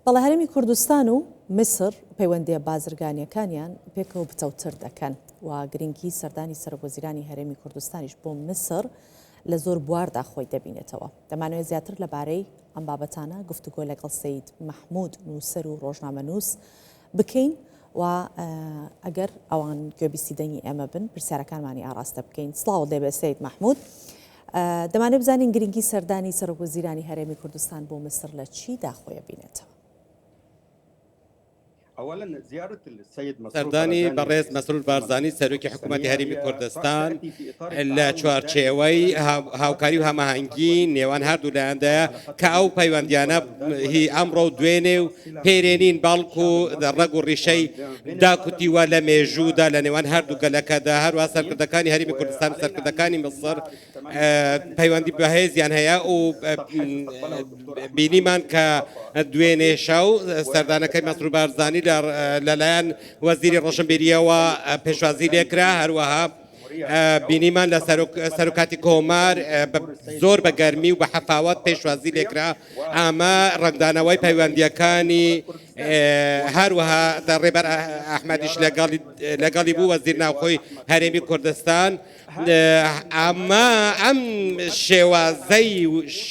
بەڵێ هەرێمی کوردستان و میسر پەیوەندییە بازرگانییەکانیان پێکەوە پتەوتر دەکەن و گرنگی سەردانی سەرۆکوەزیرانی هەرێمی کوردستانیش بۆ میسر لە زۆر بواردا خۆی دەبینێتەوە. دەمانەوێت زیاتر لەبارەی ئەم بابەتانە گفتوگۆ لەگەڵ سەید مەحمود نووسەر و ڕۆژنامەنووس بکەین و ئەگەر ئەوان گوێبیستی دەنگی ئێمە بن پرسیارەکانمانی ئاڕاستە بکەین. سڵاوت لێبێ سەید مەحمود. دەمانەوێت بزانین گرنگی سەردانی سەرۆک وەزیرانی هەرێمی کوردستان بۆ میسر لە چیدا خۆی ئەبینێتەوە؟ سەردانی بەڕێز مەسرور بارزانی سەرۆکی حکوومەتی هەرێمی کوردستان لە چوارچێوەی هاوکاری و هەماهەنگی نێوان هەردوو لایەندایە کە ئەو پەیوەندیانە هی ئەمڕۆ و دوێنێ و پێرێنین بەڵکو ڕەگ و ڕیشەی داکوتیوە لە مێژوودا لە نێوان هەردوو گەلەکەدا، هەروەها سەرکردەکانی هەرێمی کوردستان و سەرکردەکانی میسر پەیوەندی بەهێزیان هەیە و بینیمان کە دوێنێ شەو سەردانەکەی مەسرور بارزانی لەلایەن وەزیری ڕۆشنبیریەوە پێشوازی لێکرا، هەروەها بینیمان لە سەرۆکاتی کۆمار زۆر بە گەرمی و بە حەفاوەت پێشوازی لێکرا، ئەمە ڕەنگدانەوەی پەیوەندییەکانی هەروەها ڕێبەر ئەحمەدیش لەگەڵی بوو وەزیر ناوخۆی هەرێمی کوردستان ئەمە ئەم شێوازەی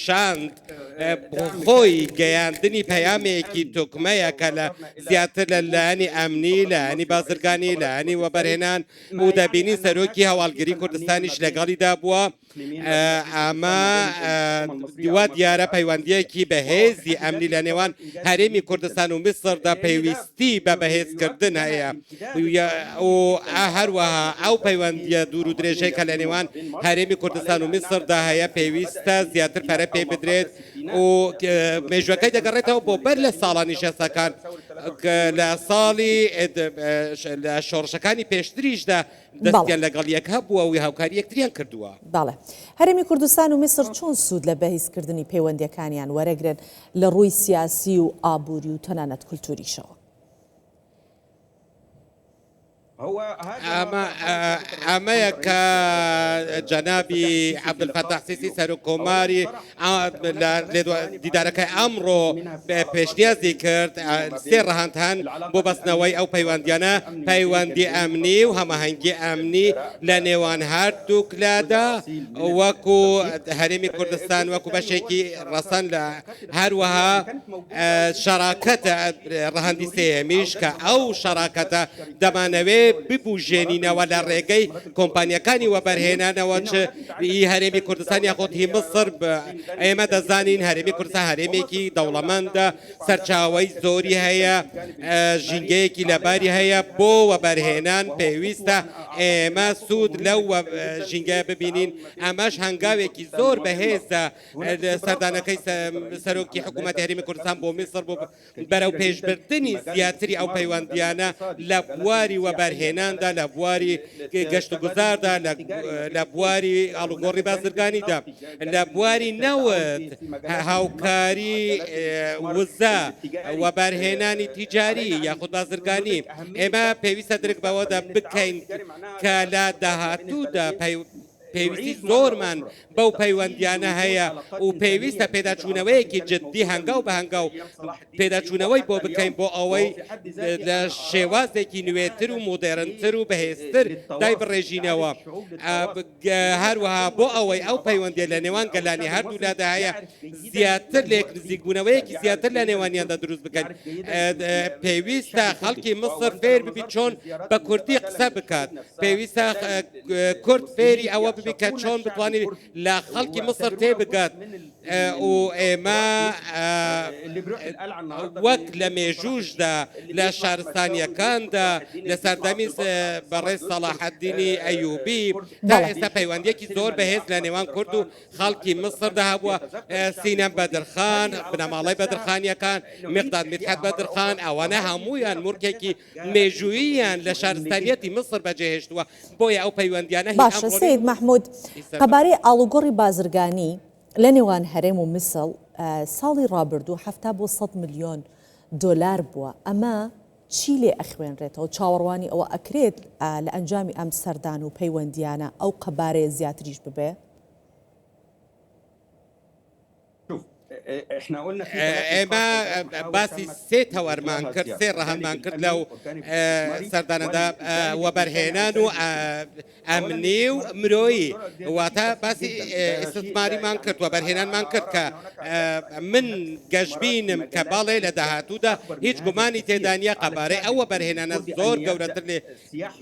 شاند خۆی گەیاندنی پەیامێکی تۆکمەیە کە لە زیاتر لە لایەنی ئەمنی لایەنی بازرگانی لایەنی وەبەرهێنان و دەبینی سەرۆکی هەواڵگری کوردستانیش لەگەڵیدا بووە ئەمە وا دیارە پەیوەندییەکی بەهێزی ئەمنی لە نێوان هەرێمی کوردستان و میسردا پێویستی بە بەهێزکردن هەیە و هەروەها ئەو پەیوەندییە دوور و درێژەی کە لە نێوان هەرێمی کوردستان و میسردا هەیە پێویستە زیاتر پەرە پێ بدرێت و مێژوەکەی دەگەڕێتەوە بۆ بەر لە ساڵانی شەستەکان لە ساڵی لە شۆڕشەکانی پێشتریشدا دەستیان لەگەڵ یەک هەبووە و هاوکاری یەکتریان کردووە. بەڵێ. هەرێمی کوردستان و میسر چۆن سوود لە بەهیزکردنی پەیوەندییەکانیان وەرەگرن لە ڕووی سیاسی و ئابووری و تەنانەت کولتووریشەوە؟ ئەمە ئەمەیە کە جەنابی عەبدولفەتاح سیسی سەرۆک کۆماری لە دیدارەکەی ئەمڕۆ پێشنیازی کرد سێ ڕەهەند هەن بۆ بەستنەوەی ئەو پەیوەندیانە، پەیوەندی ئەمنی و هەماهەنگی ئەمنی لە نێوان هەردووک لادا وەکو هەرێمی کوردستان وەکو بەشێکی ڕەسەن لە هەروەها شەراکەتە ڕەهەندی سێیەمیش کە ئەو شەراکەتە دەمانەوێ ببوژێنینەوە لە ڕێگەی کۆمپانیەکانی وەبەرهێنانەوە چ ئی هەرێمی کوردستان یاخود هی میسر، ئێمە دەزانین هەرێمی کوردستان هەرێمێکی دەوڵەمەندە، سەرچاوەی زۆری هەیە، ژینگەیەکی لەباری هەیە بۆ وەبەرهێنان، پێویستە ئێمە سوود لەو ژینگەیە ببینین، ئەمەش هەنگاوێکی زۆر بەهێزە سەردانەکەی سەرۆکی حکوومەتی هەرێمی کوردستان بۆ میسر بۆ بەرەوپێشبردنی زیاتری ئەو پەیوەندییانە لە بواری وەبەرهێناندا، لە بواری گەشتوگوزاردا، لە بواری ئاڵوگۆڕی بازرگانیدا، لە بواری نەوت، هاوکاری وزە، وەبەرهێنانی تیجاری یاخود بازرگانی. ئێمە پێویستە درک بەوەدا بکەین کە لە داهاتوودا پێویستی زۆرمان بەو پەیوەندیانە هەیە و پێویستە پێداچوونەوەیەکی جددی هەنگاو بە هەنگاو پێداچوونەوەی بۆ بکەین بۆ ئەوەی لە شێوازێکی نوێتر و مۆدێرنتر و بەهێزتر دایبڕێژینەوە هەروەها بۆ ئەوەی ئەو پەیوەندیە لە نێوان گەلانی هەردوولادا هەیە زیاتر لێک نزیکبوونەوەیەکی زیاتر لە نێوانیاندا دروست بکەن پێویستە خەڵکی میسر فێر ببی چۆن بە کوردی قسە بکات پێویستە کورد فێری ئەوە ببی کە چۆن بتوانێت لە خەڵکی میسر تێبگات و ئێمە وەک لە مێژووشدا لە شارستانیەکاندا لە سەردەمی بەڕێز سەڵاحەدینی ئەیوبی تا ئێستا پەیوەندیەکی زۆر بەهێز لە نێوان کورد و خەڵکی میسردا هەبووە، سینەم بەدرخان، بنەماڵەی بەدرخانیەکان، میقداد میدحەت بەدرخان، ئەوانە هەموویان مورکێکی مێژووییان لە شارستانیەتی میسر بەجێهێشتووە، بۆیە ئەو پەیوەندیانە هی باشە ئەمڕۆ نین سەید و مەحمود، هی سەردەم. قەبارەی ئاڵوگۆڕی بازرگانی لە نێوان هەرێم و میسڵ ساڵی ڕابردوو 70 بۆ 100 ملیۆن دۆلار بووە، ئەمە چی لێ ئەخوێنرێتەوە؟ چاوەڕوانی ئەوە ئەکرێت لە ئەنجامی ئەم سەردان و پەیوەندییانە ئەو قەبارەیە زیاتریش ببێ؟ ئێمە باسی سێ تەوەرمان کرد، سێ ڕەهەندمان کرد لەو سەردانەدا، وەبەرهێنان و ئەمنی و مرۆیی، واتە باسی ئیستثماریمان کرد، وەبەرهێنانمان کرد کە من گەشبینم کە بەڵێ لە داهاتوودا هیچ گومانی تێدا نییە قەبارەی ئەو وەبەرهێنانە زۆر گەورەتر لێ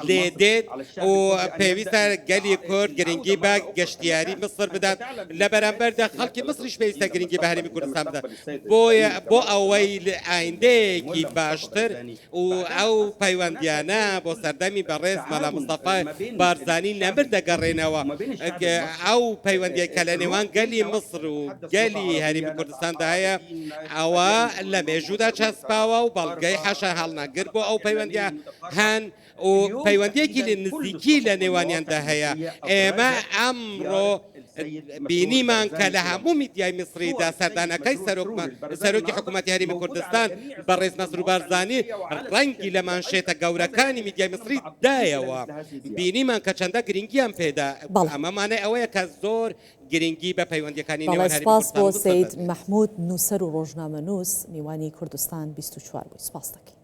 لێ دێت و پێویستە گەلی کورد گرنگی بە گەشتیاری میسر بدات، لە بەرامبەردا خەڵکی میسریش پێویستە گرنگی بە هەرێمی کوردستان بدات بۆیە بۆ ئەوەی ئایندەیەکی باشتر و ئەو پەیوەندیانە بۆ سەردەمی بەڕێز مەلا مستەفای بارزانی نەمر دەگەڕێنەوە ئەو پەیوەندیە کە لە نێوان گەلی میسر و گەلی هەرێمی کوردستاندا هەیە ئەوە لە مێژوودا چەسپاوە و بەڵگەی حاشا هەڵنەگر بۆ ئەو پەیوەندیە هەن و پەیوەندیەکی نزیکی لە نێوانیاندا هەیە. ئێمە ئەمڕۆ بینیمان کە لە هەموو میدیای میسریدا سەردانەکەی سەرۆکی حکوومەتی هەرێمی کوردستان بەڕێز مەسرور بارزانی ڕەنگی لە مانشێتە گەورەکانی میدیای میسری دایەوە. بینیمان کە چەندە گرنگیان پێدا. ئەمە مانای ئەوەیە کە زۆر گرنگی بە پەیوەندیەکانی نێوان هەرێمی سپاس کوردستان بۆ و میسر سەید دەدرێت. مەحمود نووسەر و ڕۆژنامەنووس میوانی کوردستان 24 بووی سپاست دەکەین.